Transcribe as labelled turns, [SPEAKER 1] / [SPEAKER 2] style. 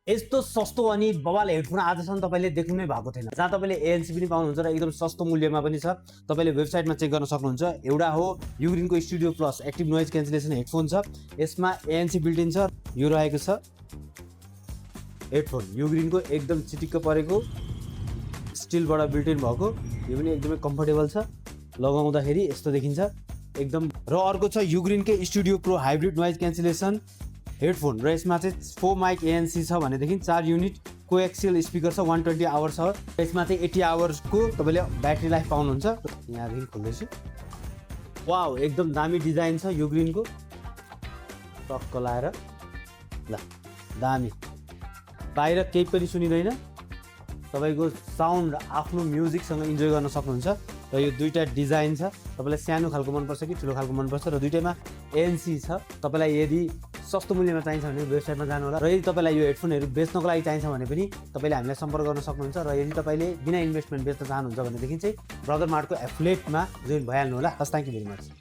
[SPEAKER 1] यस्तो सस्तो अनि बवाल हेडफोन आजसम्म तपाईँले देख्नु नै भएको थिएन, जहाँ तपाईँले ANC पनि पाउनुहुन्छ र एकदम सस्तो मूल्यमा पनि छ। तपाईँले वेबसाइटमा चेक गर्न सक्नुहुन्छ। एउटा हो युग्रिनको studio plus active noise cancellation headphone छ। यसमा ANC बिल्ट इन छ। यो रहेको छ हेडफोन युग्रिनको एकदम चिटिक्क परेको स्टिलबाट बिल्ट इन भएको। यो पनि एकदमै कम्फर्टेबल छ, लगाउँदाखेरि यस्तो देखिन्छ एकदम। र अर्को छ युग्रिनकै studio pro hybrid noise cancellation headphone, र यसमा चाहिँ 4 माइक ANC छ भनेदेखि 4 युनिट कोएक्सियल स्पिकर छ, 120 आवर्स छ। यसमा चाहिँ 80 आवर्सको तपाईँले ब्याट्री लाइफ पाउनुहुन्छ। यहाँदेखि खोल्दैछु। वाउ, एकदम दामी डिजाइन छ युग्रिनको। टक्क लाएर ल, दामी, बाहिर केही पनि सुनिँदैन। तपाईँको साउन्ड आफ्नो म्युजिकसँग इन्जोय गर्न सक्नुहुन्छ। र यो दुईवटा डिजाइन छ, तपाईँलाई सानो खालको मनपर्छ कि ठुलो खालको मनपर्छ। र दुईवटैमा ANC छ। तपाईँलाई यदि सस्तो मूल्यमा चाहिन्छ भने वेबसाइटमा जानु होला। र यदि तपाईँलाई यो हेडफोनहरू बेच्नको लागि चाहिन्छ भने पनि तपाईँले हामीलाई सम्पर्क गर्न सक्नुहुन्छ। र यदि तपाईँले बिना इन्भेस्टमेन्ट बेच्न चाहनुहुन्छ भनेदेखि चाहिँ ब्रदर मार्टको एफिलिएटमा जोइन भइहाल्नु होला। हस्, थ्याङ्क यू भेरी मच।